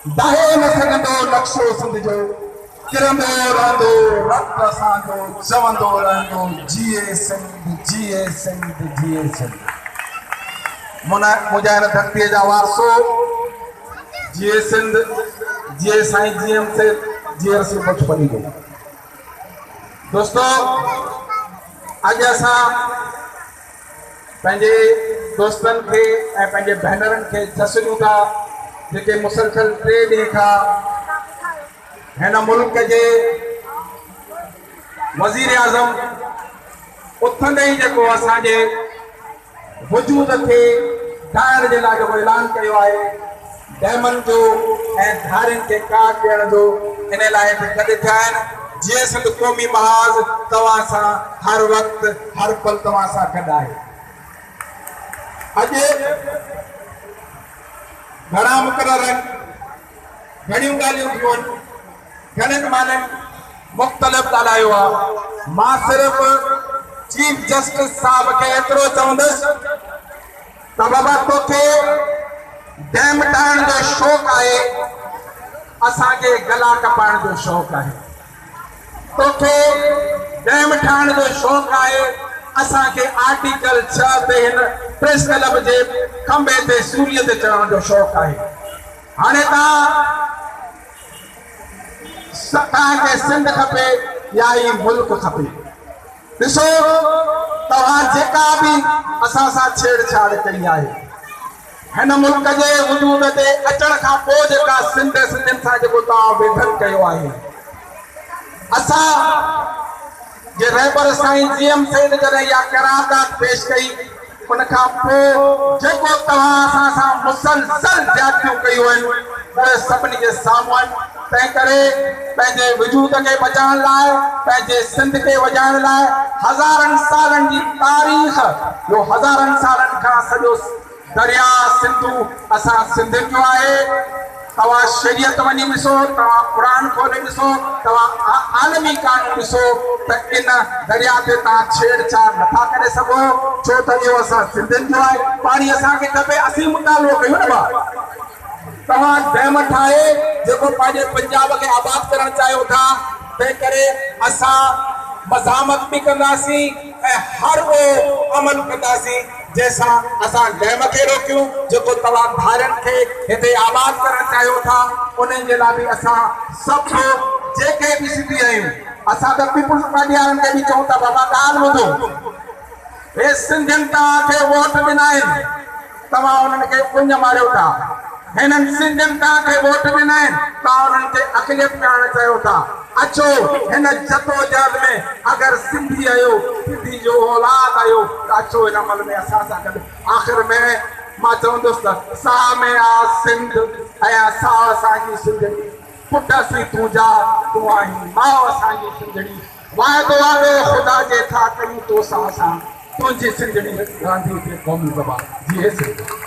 ڊاهي نه سگهندو نقشو سنڌ جو، ڪرندو رهندو رت اسان جو، چوندو رهندو جيئي سنڌ، جيئي سنڌ، جيئي سنڌ. منهنجا هن ڌرتيء جا وارثو، جيئي سنڌ، جيئي سائين جي ايم سيد، جيئي رسول بخش پليجو. دوستو اڄ اسان پنهنجي دوستن کي ۽ پنهنجي ڀينرن کي جس ڏيون ٿا جيڪي مسلسل ٽي ڏينهن کان هن ملڪ جي وزير اعظم اٿندي ئي جيڪو اسان جي وجود کي ڊاهڻ جي لاء جيڪو اعلان ڪيو آهي ڊيمن جو ۽ ڌارين کي ڪارڊ ڏيڻ جو انهي لاء هتي گڏ ٿيا آهن. جيئي سنڌ قومي محاذ توهان سان هر وقت هر پل توهان سان گڏ آهي. اڄ گهڻا مقرر آهن، گهڻيون ڳالهيون ٿيون آهن. گهڻن ماڻهن مختلف ڳالهايو آ، مان صرف چيف جسٽس صاحب کي ايترو چوندس ته بابا توکي ڊيم ٺاهڻ جو شوق آهي، اسان کي گلا ڪپائڻ جو شوق آهي، توکي ڊيم ٺاهڻ جو شوق آهي، اسان کي آرٽيڪل 6 تي هن پريس ڪلب جي کنڀي تي سوريء تي چڙهڻ جو شوق آهي. هاڻي توهان کي سنڌ کپي يا هي ملڪ کپي؟ ڏسو توهان جيڪا به اسان سان ڇيڙ ڇاڙ ڪئي آهي هن ملڪ جي وجود تي اچڻ کان پوء جيڪا سنڌ سنڌين سان جيڪو توهان ويڌن ڪيو آهي اسان جي رهبر سائين جي ايم سيد جڏهن اها قرارداد پيش ڪئي ان کان پوء جيڪو توهان اسان سان مسلسل زيادتيون ڪيون آهن اهي سڀني جي سامهون آهن تنهن ڪري پنهنجي وجود کي بچائڻ لاء پنهنجي سنڌ کي وڄائڻ لاء هزارن سالن جي تاريخ جو هزارن سالن کان سڄو درياء سنڌو اسان سنڌين جو آهي. توهان شريعت وڃي ڏسو، توهان قرآن کولي ڏسو، توهان عالمي قانون ڏسو ته ان درياء تي توهان ڇيڙ ڇاڙ نٿا ڪري سگهو، ڇو ته اهو اسان سنڌين جو آهي، پاڻي اسان کي کپي، اسين مطالبو ڪيون نه ڀاء. توهان ڊيم ٺاهي جيڪو پنهنجي پنجاب کي آباد ڪرڻ چاهيو ٿا، تنهن ڪري اسان مزاحمت به ڪنداسين ۽ هر اهو عمل ڪنداسين. جنهن سان اسان ڊيم کي روڪيون، جيڪو توهان ڌارين کي هتي آباد ڪرڻ چاهيو ٿا، انهن جي لاء به اسان سڀ جيڪي به سنڌي آهيون، اسان ته پيپلز پارٽي وارن کي به چئون ٿا بابا ڳالهه ٻڌو، هي سنڌين توهان کي ووٽ ڏنا آهن، توهان انهن کي اڃ ماريو ٿا، هنن سنڌين توهان کي ووٽ ڏنا آهن، توهان انهن کي اقليت ۾ آڻڻ چاهيو ٿا. اچو هن جدوجهد ۾ اگر سنڌي آهيو، سنڌي جو اولاد آهيو ته اچو هن عمل ۾ اسان سان گڏ. آخر ۾ مان چوندس ته ساهه ۾ آ سنڌ ۽ آ ساهه اسان جي سنڌڙي، پٽ اسين تنهنجا، تون آهين ماء اسان جي سنڌڙي، واعدو آڏو خدا جي ٿا ڪيون توسان اسان، تنهنجي سنڌڙي رهندي هتي قومي زبان. جيئي سنڌ.